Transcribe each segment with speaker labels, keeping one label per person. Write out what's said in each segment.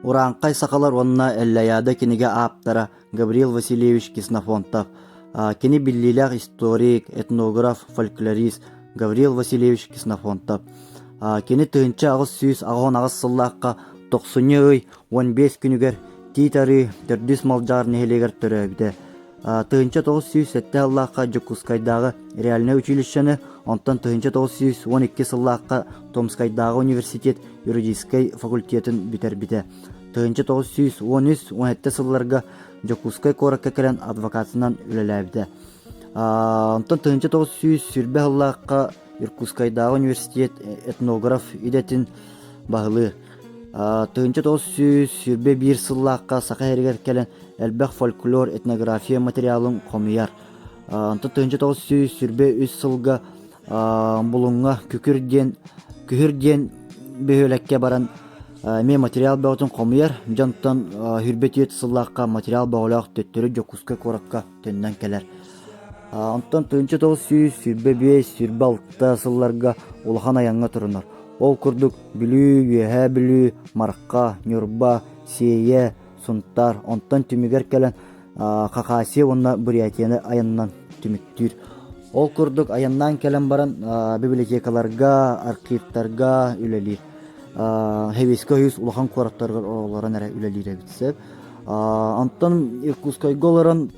Speaker 1: Урааҥхай сахалар уонна Эллэйаада кинигэ ааптара Гаврил Васильевич Ксенофонтов. Кини биллиилээх историк, этнограф, фольклорист Гаврил Васильевич Ксенофонтов. Кини 1888 сыллаахха тохсунньу ый 15 күнүгэр Тиит Арыы Төрдүс Малдьаҕар нэһилиэгэр төрөөбүтэ. 1907 сыллаахха Дьокуускайдааҕы реальнай училищены, онтон 1912 сыллаахха Томскайдааҕы университет юридическай факультетын бүтэрбитэ. 1913-17 сылларга Дьокуускай куоракка кэлэн адвокатынан үлэлээбитэ. Онтон 1920 сыллаахха Иркутскайдааҕы университет этнограф идэтин баһылыыр. 1921 сыллаахха Саха сиригэр кэлэн элбэх фольклор, этнография материалын хомуйар. Онтон 1923 сылга Булуҥҥа Күкүр диэн Күһүр диэн бөһүөлэккэ баран эмиэ материал бөҕөтүн хомуйар. Дьонтон 24 сыллаахха материал бөҕөлөөх төттөрү Дьокуускай куоракка төннөн кэлэр. Онтон 1925-26 сылларга улахан айаҥҥа турунар. Ол курдук Бүлүү, Үөһээ Бүлүү, Марха, Ньурба, Сиэйэ, Сунтаар, онтон түмүгэр кэлэн Хакасия уонна Бурятияны айанынан түмүктүүр. Ол курдук айаннаан кэлэн баран библиотекаларга, архивтарга үлэлиир. Сэбиэскэй Союз улахан куораттарыгар олорон эрэ үлэлиир эбит сөп. Онтон Иркутскайга олорон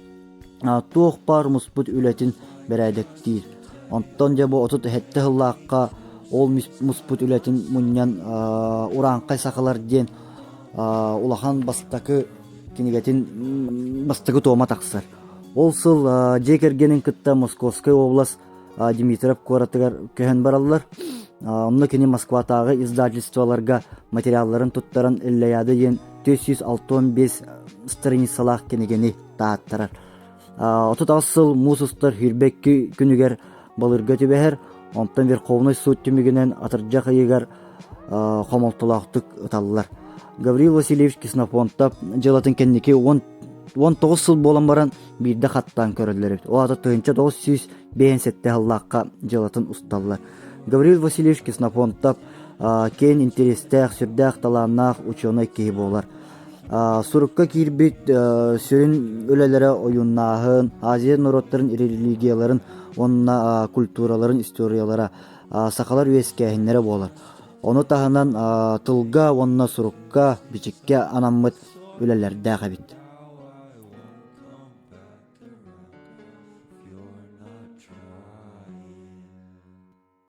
Speaker 1: туох баар муспут үлэтин бэрээдэктиир. Онтон дьэ бу 37 сыллаахха ол муспут үлэтин мунньан Урааҥхай сахалар диэн улахан бастакы кинигэтин бастакы туома тахсар. Ол сыл дьиэ кэргэнин кытта Московскай область Дмитров куоратыгар көһөн бараллар. Онно кини Москватааҕы издательстволарга материалларын туттаран Эллэйаада диэн 465 страницалаах кинигэни тааттарар. 38 сыл муус устар 22 күнүгэр балыырга түбэһэр, онтон Верховнай суут түмүгүнэн атырдьах ыйыгар хомолтолоохтук ыталлар. Гаврил Васильевич Ксенофонтов дьыалатын кэнники 19 сыл буолан баран биирдэ хаттаан көрөллөр эбит. Ол аата 1957 сыллаахха дьыалатын усталлар. Гаврил Васильевич Ксенофонтов киэн интэриэстээх, сүрдээх талааннаах учуонай киһи буолар. Сурукка киирбит сүрүн үлэлэрэ ойууннааһын, Азия норуоттарын религияларын уонна культураларын историялара, сахалар үөскээһиннэрэ буолар. Ону таһынан тылга уонна сурукка, бичиккэ анаммыт үлэлэрдээх эбит.